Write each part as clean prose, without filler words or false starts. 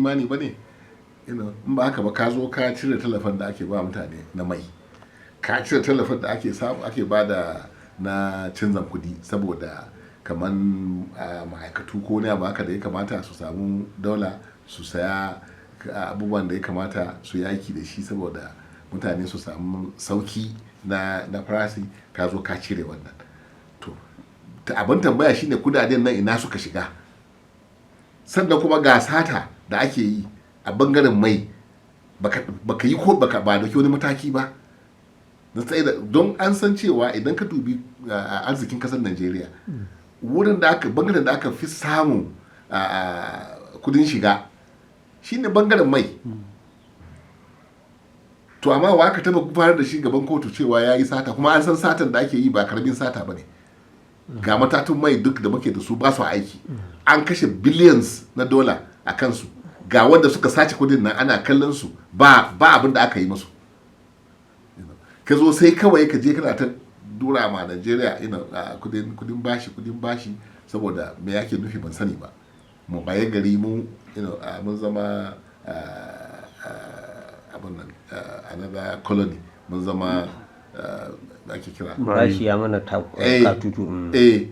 Imani ba ne. In ba haka ba, ka zo ka cire tallafin da ake ba mutane na mai, ka cire tallafin da ake samu, ake ba da na canzan kudi, saboda kamar ma'aikatu ko ne abu haka da ya kamata su samu dola su saya abubuwan da ya kamata su yi aiki da shi, saboda mutane su samu sauki na farashi. Ka zo ka cire wannan. To, abin tambaya shine, kudaden nan ina suka shiga? Sannan kuma ga sata da ake yi a bangaren mai, baka yi ko baka ba dauki wani mataki ba na tsaye da, don an san cewa idan ka dubi arzikin kasar Najeriya, wurin da aka bangaren da aka fi samu kudin shiga shine bangaren mai. To, amma wa aka taba fara da shi gaban kotu cewa ya yi sata? Kuma an san satan da ake yi ba karamin sata ba ne. Ga matatun mai duk da muke da su ba su aiki, an kashe billions na dola a kansu. Ga wanda suka sace kudin nan ana kallon su, ba abin da aka yi musu. Ka zo sai kawai ka je kana ta dura ma Najeriya kudin bashi, kudin bashi. Saboda me yake nufi, ban sani ba. Mu baye gari mu mun zama abin nan, another colony, mun zama ake kira Bashi ya mana katutu. Eh,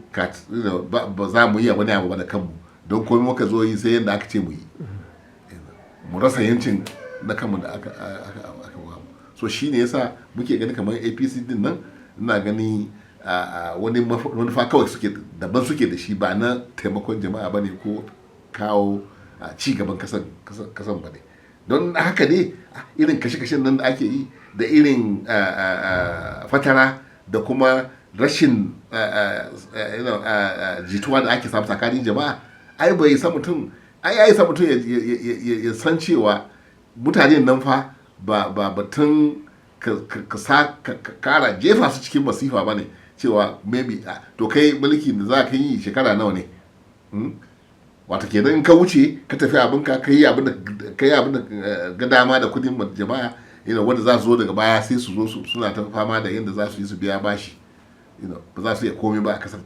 ba za mu yi wani abu ba da kanmu, don komai muka zo yi sai yadda aka ce mu yi, mu rasa yancin na kanmu da aka ba mu. So shine yasa muke gani kamar APC din nan, ina gani wani manufa kawai suke daban suke da shi, ba na taimakon jama'a bane ko kawo ci gaban kasan bane. Don haka ne irin kashe-kashen nan da ake yi da irin fatara da kuma rashin jituwa da ake samu tsakanin jama'a, ai bai sa mutum, ai ya isa mutum ya san cewa mutanen nan fa ba batun ka kara jefa su cikin masifa ba ne, cewa maybe to kai mulki da za ka yi shekara nawa ne? Wato kenan in ka wuce ka tafi abinka, ka yi abin da ga dama da kudin jama'a, wanda za su zo daga baya sai su zo suna ta fama da yadda za su yi su biya bashi, ba za su iya komai ba a kasan.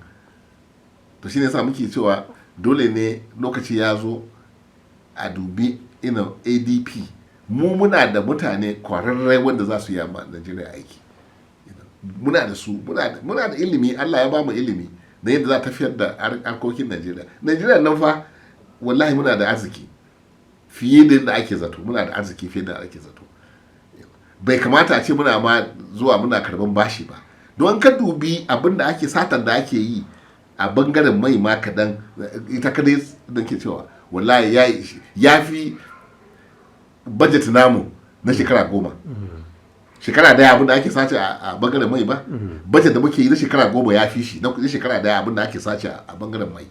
To, shine yasa muke cewa dole ne lokaci ya zo a dubi ADP. Mu muna da mutane kwararre wanda za su yi ma Najeriya aiki. Muna da su, muna da ilimi. Allah ya ba mu ilimi na yadda za a tafiyar da harkokin Najeriya. Najeriya nan fa, wallahi muna da arziki fiye da yadda ake zato. Muna da arziki fiye da ake zato. Bai kamata a ce muna ma zuwa muna karban bashi ba, don ka dubi abin da ake satan da ake yi a bangaren mai ma kadan, ita kadai da ke cewa wallahi ya fi budget namu na shekara 10. Shekara daya abin da ake sace a bangaren mai ba, budget da muke yi na shekara 10 ya fi shi na shekara daya abin da ake sace a bangaren mai.